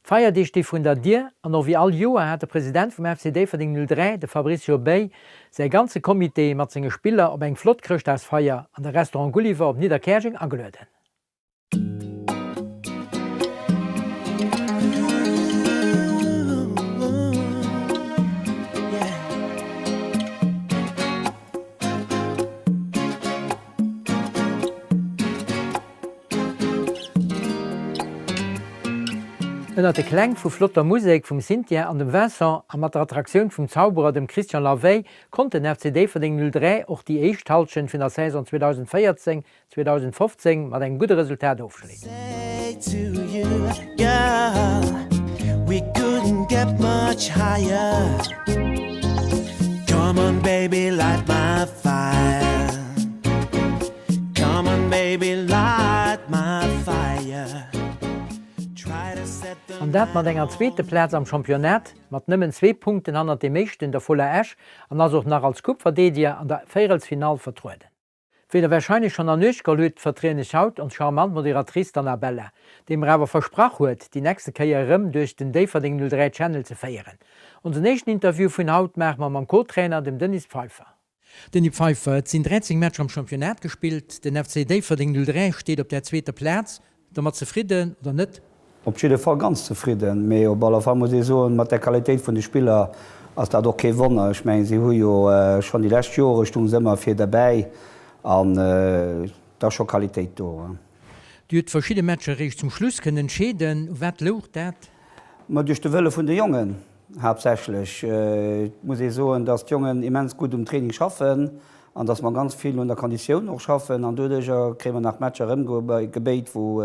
D'Feierdeeg sti vrun der Dier an och wéi all Joer hat de President vum FC Déifferdeng 03, de Fabricio Bey, säi ganze Comité mat senge Spiller op eng flott Chrëschtdagsfeier an de Restaurant Gulliver op Nidderkäerjeng agelueden. Ënnert de Kläng vu flotter Musek vum Cynthia an dem Vincent a mat der Attraktioun vum Zauberer dem Christian Lavey konnt den FC Déifferdeng 03 och déi éischt Hallschent vun der Saison 2014, 2015 mat engem gudde Resultat ofschléissen. An dat mat enger zweete Plaz am Championnat, mat nëmmen zwee Punkten hannert dem Éischten, der Fola Esch, an ass och nach als Coupe-Verdeedeger an der Véierelsfinall vertrueden. Wéi der warscheinlech schonn an Uecht geholl hutt, vertrieden ech haut ons charmant Moderatrice d'Annabella, déi mer awer versprach huet, déi nächste Kéier erëm duerch den Déifferdeng 03 Channel ze féieren. Onsen éischten Interview vun haut maache mer mam Co-Trainer, dem Denis Pfeiffer. Denis Pfeiffer, et sinn 13 Matcher am Championnat gespillt, den FC Déifferdeng 03 steet op der zweeter Plaz. Domat zefridden oder net? Op jidde Fall ganz zefridden, mee op alle Fall muss ee soen, mat der Qualitéit vun de Spiller ass dat och kee Wonner. Ech mengen, si hu jo schonn déi lescht Jore stounge se ëmmer vir derbäi an et ass scho Qualitéit do. Dir hutt verschidde Matcher eréischt zum Schluss kënnen entscheeden. U wat louch dat? Ma duerch de Wëlle vun de Jongen haaptsächlech. Et muss ee soen, datt d'Jongen immens gutt um Training schaffen an datt mer ganz vill un der Konditioun och schaffen an doduercher kréie mer nach Matcher erëmgebéit, wou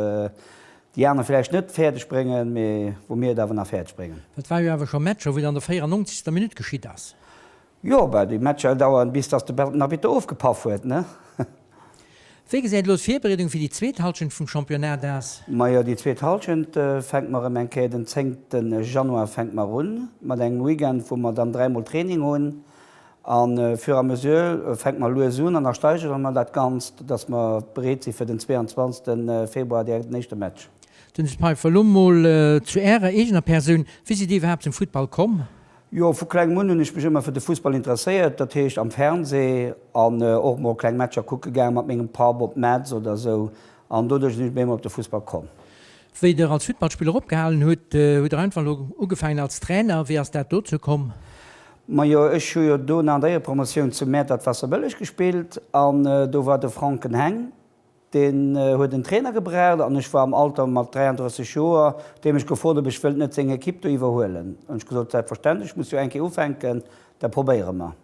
déi aner vläicht net fäerdeg bréngen, mee wou mir et awer nach fäerdeg bréngen. Et war jo awer scho Matcher, wou et an der 94. Minutt geschitt ass. Jo, bah, déi Matcher daueren bis dass de Arbitter ofgepaff huet, ne? Wéi gesäit elo d'Virbereedung fir déi zweet Halschent vum Championnat aus? Majo, déi zweet Halschent fänkt mer erëm eng Kéier den zéngte Januar fänkt mer un mat engem Weekend, wou mer dann dräimol Training hunn. A fur et à mesure fänke mer lues un an da steigere mer dat Ganzt, dass mer bereet si fir den 22. Februar direkt den éischte Match. Denis Peiffer, elo mol zu Ärer eegener Persoun, Wéi sidd Dir iwwerhaapt zum Futtball komm? Jo, vu klengem un hunn ech mech ëmmer fir de Fussball interesséiert, dat heescht am Fernseh an och mol kleng Matcher kucke gaang mat mengem Papp op Metz oder esou an doduerch sinn ech méi emol op de Fussball komm. Wéi Der als Futtballspiller opgehalen hutt, hutt Der einfach elo ugefaangen als Trainer. Wéi ass dat dozou komm? Majo, ech hu jo do nach an der Éierepromotioun zu Mäertert-Waasserbëlleg gespillt an do war de Franken Heng, Deen huet en Trainer gebraucht an ech war am Alter mat 33 Joer, dee mech gefrot ob ech wëllt net seng Equipe do iwwerhuelen. Hunn ech gesot, selbstverständlech, ech muss jo eng Kéier ufänken, da probéiere mer.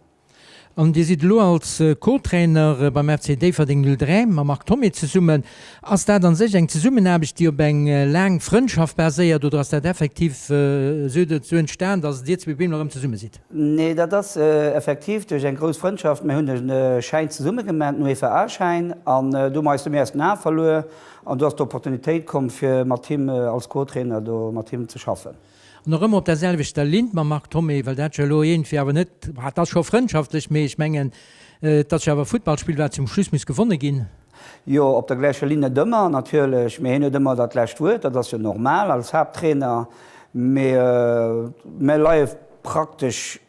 An Dir sidd elo als Co-Trainer beim FC Déifferdeng 03 mam Marc Thomé zesummen. Ass dat an sech eng Zesummenaarbecht, déi op eng laang Frëndschaft baséiert oder ass dat effektiv esou entstan, datt Dir zwee bemol erëm zesumme sidd? Nee, dat ass effektiv duerch eng grouss Frëndschaft. Mir hunn e Schäin zesumme gemaach, den UEFA-A-Schäin, an do hu mer eis du méi aus den Ae verluer. An do ass d'Opportunitéit komm, fir mat him als Co-Trainer do mat him ze schaffen. An och ëmmer op der selwechter Linn mam Marc Thomé, well dat jo elo iergendwéi awer net, bah, et ass scho frëndschaftlech, mee ech mengen, et ass jo awer e Futtballspill, wat zum Schluss muss gewonne ginn. Jo, op der gläicher Linn net ëmmer natierlech, mee hien huet ëmmer dat lescht Wuert, dat ass jo normal als Haapttrainer. Mee mir leie praktesch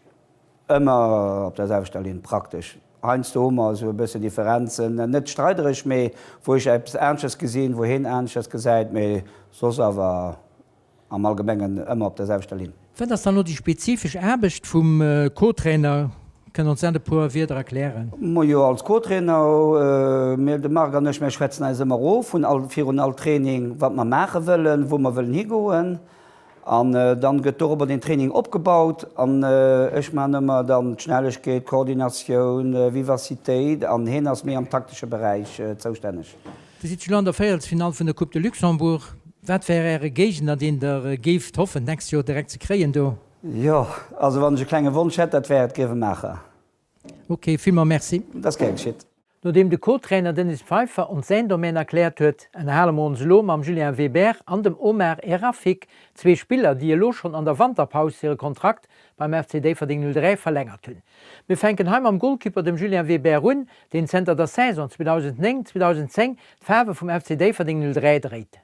ëmmer op der selwechter Linn, praktesch. Heiansdo hu mer esou e bëssen Differenzen, net streidereg, mee wou ech eppes aneschters gesinn, wou hien aneschters gesäit, mee soss awer am Allgemengen ëmmer op der selwechter Linn. Wat ass dann elo déi spezifesch Aarbecht vum Co-Trainer? Kënnt ons dat e puer Wierder erklären? Majo, als Co-Trainer, mir, de Marc an ech, mir schwätzen eis ëmmer of vun all, virun all Training, wat mer maache wëllen, wou mer wëllen higoen. An dann gëtt dorobber den Training opgebaut. An ech maachen ëmmer dann d'Schnellegkeet, d'Koordinatioun, Vivacitéit an hien ass méi am taktesche Beräich zoustänneg. Dir sidd elo an der Véierelsfinall vun der Coupe de Luxembourg. Wat wär Äre Géigner, deen Der géift hoffen, d'nächst Joer direkt ze kréien do? Jo, also wann ech e klenge Wonsch hätt, dat wär et Grevenmacher. Ok, villmol Merci. Dat ass gär geschitt. Nodeem de Co-Trainer Denis Pfeiffer ons säin Domaine erkläert huet, ënnerhale mer ons elo mam Julien Weber an dem Omar Erafik, zwee Spiller, déi elo schonn an der Wanterpaus hire Kontrakt beim FC Déifferdeng 03 verlängert hunn. Mir fänken hei mam Golkipper, dem Julien Weber un, deen zënter der Saison 2009, 2010 d'Faarwe vum FC Déifferdeng 03 dréit.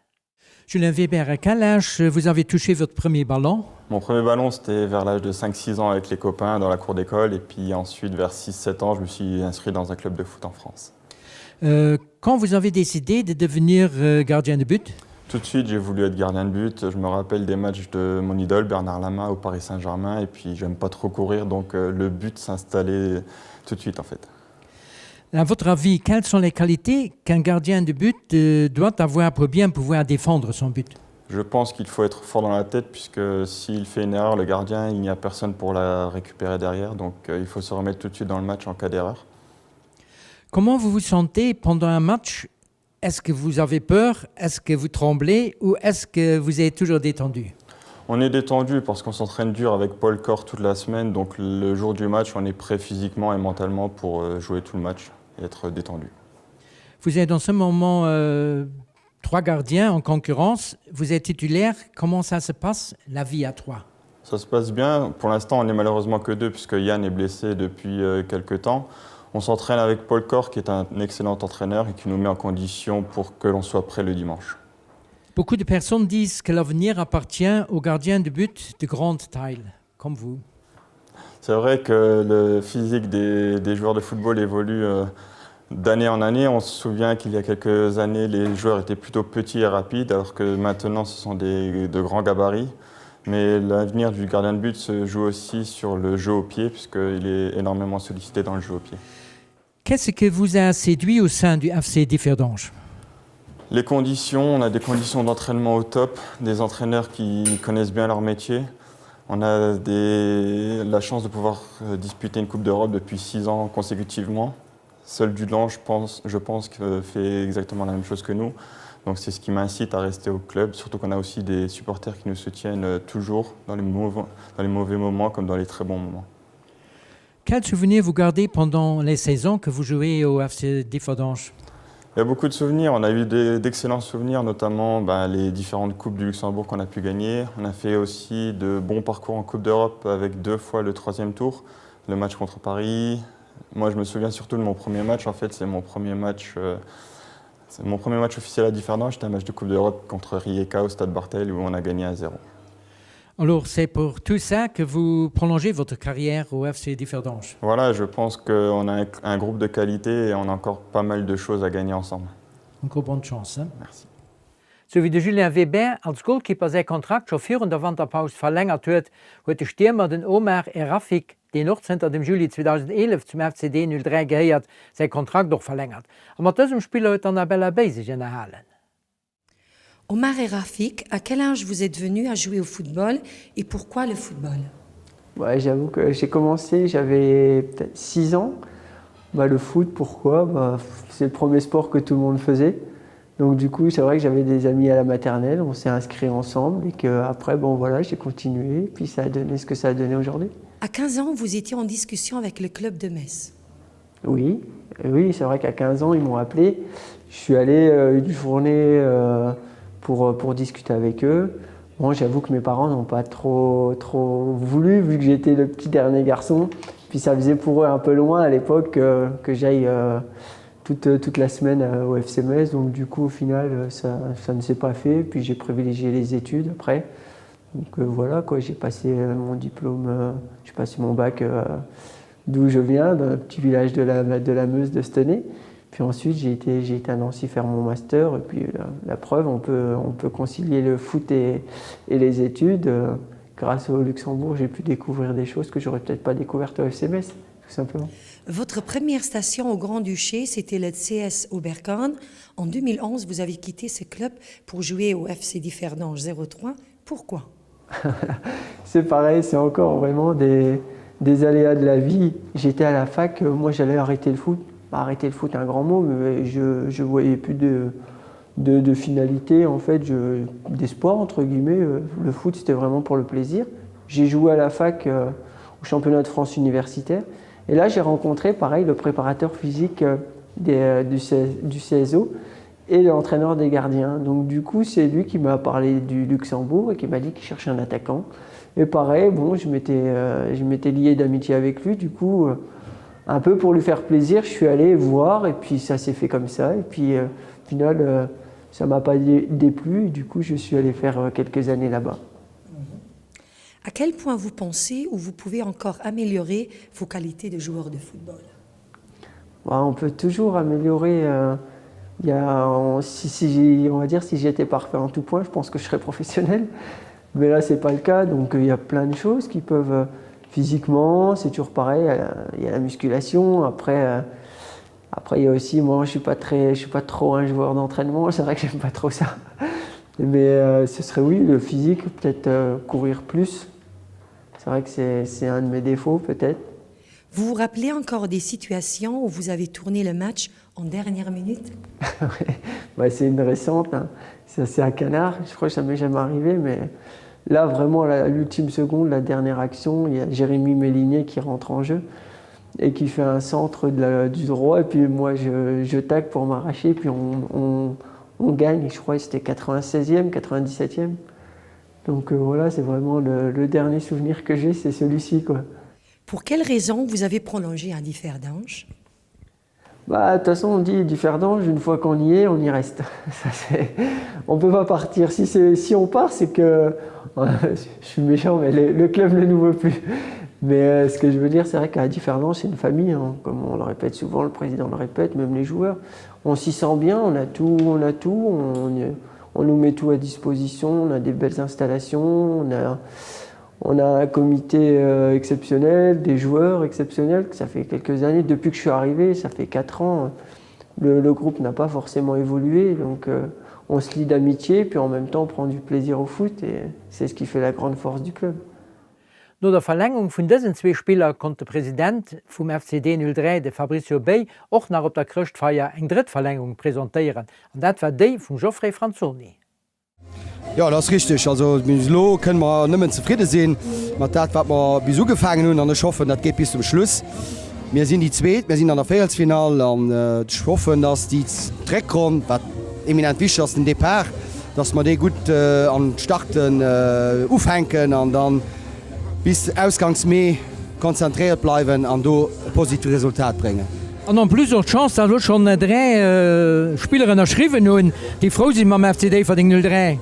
Julien Weber, à quel âge vous avez touché votre premier ballon Mon premier ballon, c'était vers l'âge de 5-6 ans avec les copains dans la cour d'école. Et puis ensuite, vers 6-7 ans, je me suis inscrit dans un club de foot en France. Euh, quand vous avez décidé de devenir euh, gardien de but Tout de suite, j'ai voulu être gardien de but. Je me rappelle des matchs de mon idole, Bernard Lama, au Paris Saint-Germain. Et puis, j'aime pas trop courir, donc euh, le but s'installait tout de suite en fait. À votre avis, quelles sont les qualités qu'un gardien de but euh, doit avoir pour bien pouvoir défendre son but Je pense qu'il faut être fort dans la tête puisque s'il fait une erreur, le gardien, il n'y a personne pour la récupérer derrière. Donc euh, il faut se remettre tout de suite dans le match en cas d'erreur. Comment vous vous sentez pendant un match Est-ce que vous avez peur Est-ce que vous tremblez ou est-ce que vous êtes toujours détendu On est détendu parce qu'on s'entraîne dur avec Paul Corps toute la semaine. Donc le jour du match, on est prêt physiquement et mentalement pour euh, jouer tout le match et être détendu. Vous êtes dans ce moment euh, trois gardiens en concurrence. Vous êtes titulaire. Comment ça se passe la vie à trois Ça se passe bien. Pour l'instant, on n'est malheureusement que deux puisque Yann est blessé depuis euh, quelques temps. On s'entraîne avec Paul Corr qui est un excellent entraîneur et qui nous met en condition pour que l'on soit prêt le dimanche. Beaucoup de personnes disent que l'avenir appartient aux gardiens de but de grande taille, comme vous. C'est vrai que le physique des, des joueurs de football évolue euh, d'année en année. On se souvient qu'il y a quelques années, les joueurs étaient plutôt petits et rapides, alors que maintenant ce sont des, de grands gabarits. Mais l'avenir du gardien de but se joue aussi sur le jeu au pied, puisqu'il est énormément sollicité dans le jeu au pied. Qu'est-ce que vous a séduit au sein du FC Differdange Les conditions, on a des conditions d'entraînement au top, des entraîneurs qui connaissent bien leur métier. On a des, la chance de pouvoir euh, disputer une Coupe d'Europe depuis six ans consécutivement. Seul Dulan, je pense, je pense que fait exactement la même chose que nous. Donc c'est ce qui m'incite à rester au club, surtout qu'on a aussi des supporters qui nous soutiennent euh, toujours dans les, mauvais, dans les mauvais moments comme dans les très bons moments. Quel souvenir vous gardez pendant les saisons que vous jouez au FC Differdange Il y a beaucoup de souvenirs. On a eu d'excellents souvenirs, notamment ben, les différentes coupes du Luxembourg qu'on a pu gagner. On a fait aussi de bons parcours en Coupe d'Europe avec deux fois le troisième tour, le match contre Paris. Moi, je me souviens surtout de mon premier match. En fait, c'est mon premier match. Euh, mon premier match officiel à Differdange, c'était un match de Coupe d'Europe contre Rijeka au Stade Bartel où on a gagné à 0. Alors c'est pour tout ça que vous prolongez votre carrière au FC Differdange. Voilà, je pense qu'on a un, un groupe de qualité et on a encore pas mal de choses à gagner ensemble. Encore bonne chance. Hein? Merci. Sou wéi de Julien Weber als Golkipper säi Kontrakt scho virun der Wanterpaus verlängert huet, huet de Stiermer den Omar Errafik, deen och zënter dem Juli 2011 zum FCD 03 gehéiert, säi Kontrakt och verlängert. A mat dësem Spiller huet d'Annabella Bay sech ënnerhalen. Omar Errafik, à quel âge vous êtes venu à jouer au football et pourquoi le football? Ouais, j'avoue que j'ai commencé, j'avais peut-être 6 ans. Bah, le foot, pourquoi bah, C'est le premier sport que tout le monde faisait. Donc du coup, c'est vrai que j'avais des amis à la maternelle, on s'est inscrits ensemble et que après, bon voilà, j'ai continué, puis ça a donné ce que ça a donné aujourd'hui. À 15 ans, vous étiez en discussion avec le club de Metz. Oui, oui, c'est vrai qu'à 15 ans, ils m'ont appelé. Je suis allé euh, une journée euh, pour, euh, pour discuter avec eux. Bon, j'avoue que mes parents n'ont pas trop, trop voulu, vu que j'étais le petit dernier garçon. Puis ça faisait pour eux un peu loin à l'époque euh, que j'aille euh, toute, euh, toute la semaine euh, au FCMS. Donc du coup, au final, euh, ça, ça ne s'est pas fait. Puis j'ai privilégié les études après. Donc euh, voilà, quoi, j'ai passé euh, mon diplôme, euh, j'ai passé mon bac euh, d'où je viens, d'un petit village de la, de la Meuse de Stenay. Puis ensuite, j'ai été, j'ai été à Nancy faire mon master. Et puis la, la preuve, on peut, on peut concilier le foot et, et les études. Euh, grâce au Luxembourg, j'ai pu découvrir des choses que j'aurais peut-être pas découvertes au FCMS, tout simplement. Votre première station au Grand-Duché, c'était le CS Oberkorn. En 2011, vous avez quitté ce club pour jouer au FC Differdange 03. Pourquoi C'est pareil, c'est encore vraiment des, des aléas de la vie. J'étais à la fac, euh, moi j'allais arrêter le foot. Bah, arrêter le foot, un grand mot, mais je ne voyais plus de, de, de finalité, en fait, d'espoir, entre guillemets. Euh, le foot, c'était vraiment pour le plaisir. J'ai joué à la fac euh, au championnat de France universitaire. Et là, j'ai rencontré, pareil, le préparateur physique euh, des, euh, du, C, du CSO et l'entraîneur des gardiens. Donc du coup, c'est lui qui m'a parlé du Luxembourg et qui m'a dit qu'il cherchait un attaquant. Et pareil, bon, je m'étais euh, je m'étais lié d'amitié avec lui, du coup, euh, un peu pour lui faire plaisir, je suis allé voir et puis ça s'est fait comme ça. Et puis, euh, au final, euh, Ça m'a pas déplu, du coup je suis allé faire euh, quelques années là-bas. À quel point vous pensez ou vous pouvez encore améliorer vos qualités de joueur de football bah, On peut toujours améliorer. Euh, il y a, on, si, si, on va dire si j'étais parfait en tout point, je pense que je serais professionnel. Mais là, c'est pas le cas. Donc il y a plein de choses qui peuvent euh, physiquement, c'est toujours pareil. Il y a la musculation. Après, euh, après il y a aussi moi je suis pas très je suis pas trop un joueur d'entraînement, c'est vrai que j'aime pas trop ça. Mais euh, ce serait oui, le physique, peut-être euh, courir plus. C'est vrai que c'est un de mes défauts peut-être. Vous vous rappelez encore des situations où vous avez tourné le match en dernière minute ouais, C'est une récente, c'est un canard, je crois que ça m'est jamais arrivé, mais là vraiment l'ultime seconde, la dernière action, il y a Jérémy Mélinier qui rentre en jeu et qui fait un centre de la, du droit et puis moi je, je tac pour m'arracher puis on, on, on gagne, je crois que c'était 96e, 97e. Donc euh, voilà, c'est vraiment le, le dernier souvenir que j'ai, c'est celui-ci quoi. Pour quelle raison vous avez prolongé un differdange Bah, de toute façon, on dit du Ferdange, une fois qu'on y est, on y reste. Ça, on peut pas partir. Si, si on part, c'est que je suis méchant, mais le, le club ne nous veut plus. Mais euh, ce que je veux dire, c'est vrai qu'à Differdange, c'est une famille, hein, comme on le répète souvent, le président le répète, même les joueurs. On s'y sent bien, on a tout, on a tout, on, on nous met tout à disposition, on a des belles installations, on a, on a un comité euh, exceptionnel, des joueurs exceptionnels. Ça fait quelques années, depuis que je suis arrivé, ça fait 4 ans, le, le groupe n'a pas forcément évolué. Donc euh, on se lie d'amitié, puis en même temps on prend du plaisir au foot et c'est ce qui fait la grande force du club. No der Verlängerung vun dësen zwee Spiller konnt de President vum FCD 03, de Fabrizio Bey, och nach op der Chrëschtfeier eng drëtt Verlängerung presentéieren, an dat war déi vum Geoffrey Franzoni. Jo, dat ass richteg. Also bis elo kënne mer nëmmen zefridde si mat dat, wat mer bis ugefaangen hunn. An ech hoffen, dat geet bis zum Schluss. Mir sinn déi Zweet, mir sinn an der Véierelsfinall an ech hoffen, datt déi d'Réckronn, wat eminent wichteg ass, den Depart, datt mer dee gutt an d'Starten ufänken an da bis ausgangs Mee konzentréiert bleiwen an do e positivt Resultat bréngen. An en plus och d'Chance, datt elo schonn 3 Spiller ënnerschriwwen hunn, déi frou sinn mam FC Déifferdeng 03.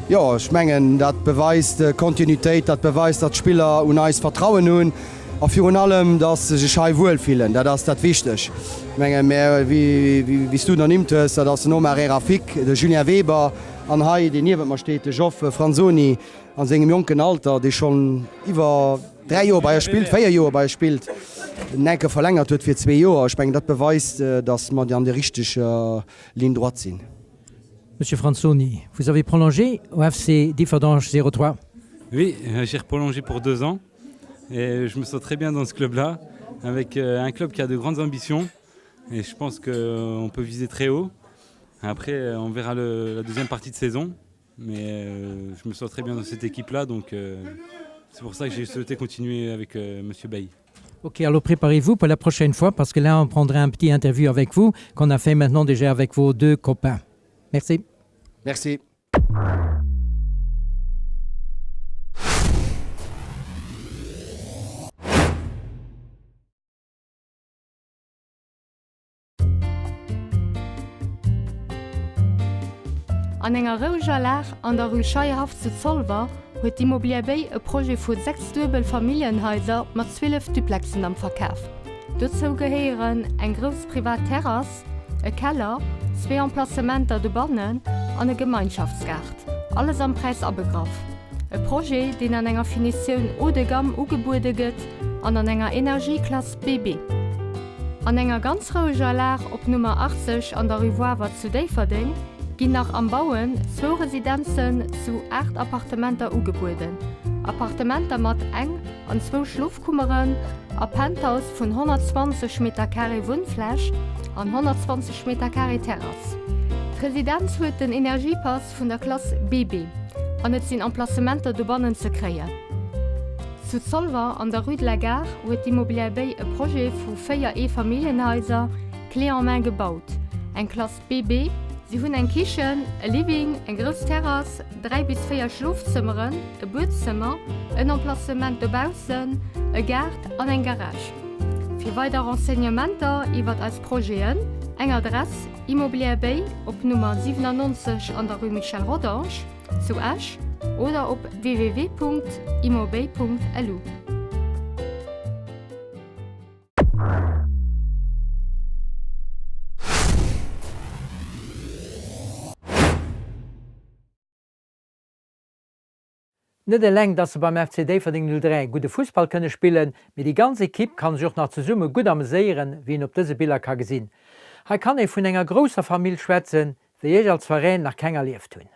Jo, ech mengen, dat beweist Kontinuitéit, dat beweist, datt d'Spiller un eis Vertrauen hunn a virun allem, datt se sech hei wuel fillen. Dat ass dat Wichteg. Ech menge mir, wéi s du et ernimmt hues, dat ass den Omar Erafik, de Julien Weber an hei, deen niewent mer steet, de Geoff Franzoni. A sengem jonken Alter, dee schonn iwwer 3 Joer bei eis spillt, 4 Joer bei eis spillt, en enke verlängert huet fir zwee Joer. Ech mengen, dat beweist, datt mer an der richteger Ligne droite sinn. Monsieur Franzoni, vous avez prolongé au FC Differdange 03? Oui, j'ai prolongé pour deux ans et je me sens très bien dans ce club-là, avec euh, un club qui a de grandes ambitions et je pense qu'on peut viser très haut. Après, euh, on verra le, la deuxième partie de saison, mais euh, je me sens très bien dans cette équipe-là, donc euh, c'est pour ça que j'ai souhaité continuer avec euh, Monsieur Bailly. Ok, alors préparez-vous pour la prochaine fois parce que là on prendra un petit interview avec vous qu'on a fait maintenant déjà avec vos deux copains. Merci. Merci. An enger roueger Lag an der Rue Scheierhaff zu Zolwer huet d'Immobilière Béi e Projet vu 6 Duebelfamilljenhaiser mat 12 Duplexen am Verkaf. Dozou gehéieren eng grouss privat Terrass, e Keller, zwee Emplacementer dobannen an e Gemeinschaftsgaart, alles am Präis abegraff. E Projet, deen an enger Finitioun haut de gamme ugebuede gëtt an an enger Energieklass BB. An enger ganz roueger Lag op Nummer 80 an der Rue Woawer zu Déifferdeng ginn nach am Bauen zwou Residenzen zu 8 Appartementer ugebueden. Appartementer mat eng an zwou Schlofkummeren a Penthouse vun 120 Metercarré Wunnfläch an 120 Metercarré Terrass. D'Residenz huet den Energiepass vun der Klass BB an et sinn Emplacementer dobannen ze kréien. Zu Zolwer an der Rue de la Gare huet d'Immobilière Béi e Projet vu 4 Eefamilljenhaiser clé en main gebaut, eng Klass BB. Si hunn eng Kichen, e Living, eng grouss Terrass, 3 bis 4 Schlofzëmmeren, e Buedzëmmer, en Emplacement dobaussen, e Gaart an eng Garage. Fir weider Renseignementer iwwert eis Projeten. Eng Adress, Immobilière Béi op Nummer 97 an der Rue Michel Rodange zu Esch oder op www.immobéi.lu. Net eleng, dass se beim FC Déifferdeng 03 gudde Fussball kënne spillen, mee déi ganz Ekipp kann sech och nach zesumme gutt ameséieren, wéi een op dëse Biller ka gesinn. Hei kann ee vun enger grousser Famill schwätzen, wéi ech als Veräin nach keng erlieft hunn.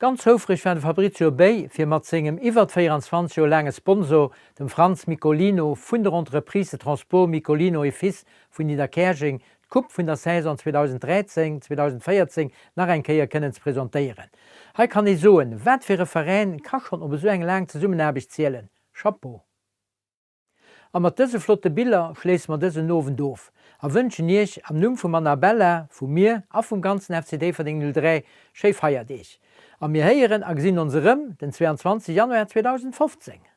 Ganz houfreg war de Fabrizio Bei, fir mat sengem iwwert 24 Joer laange Sponsor, dem Franz Micolino vun der Entreprise de Transport Micolino et Fils vun Nidderkäerjeng, d'Coupe vun der Saison 2013, 2014 nach eng Kéier kënnen ze presentéieren. Hei kann ee soen, wat fir e Veräin ka schonn op esou eng laang Zesummenaarbecht zielen? Chapeau! A mat dëse flotte Biller schléisse mer dësen Owend of a wënschen Iech am Numm vum Annabella, vu mir a vum ganzen FC Déifferdeng 03 schéi Feierdeeg. A mir héieren a gesinn ons erëm den 22 Januar 2015.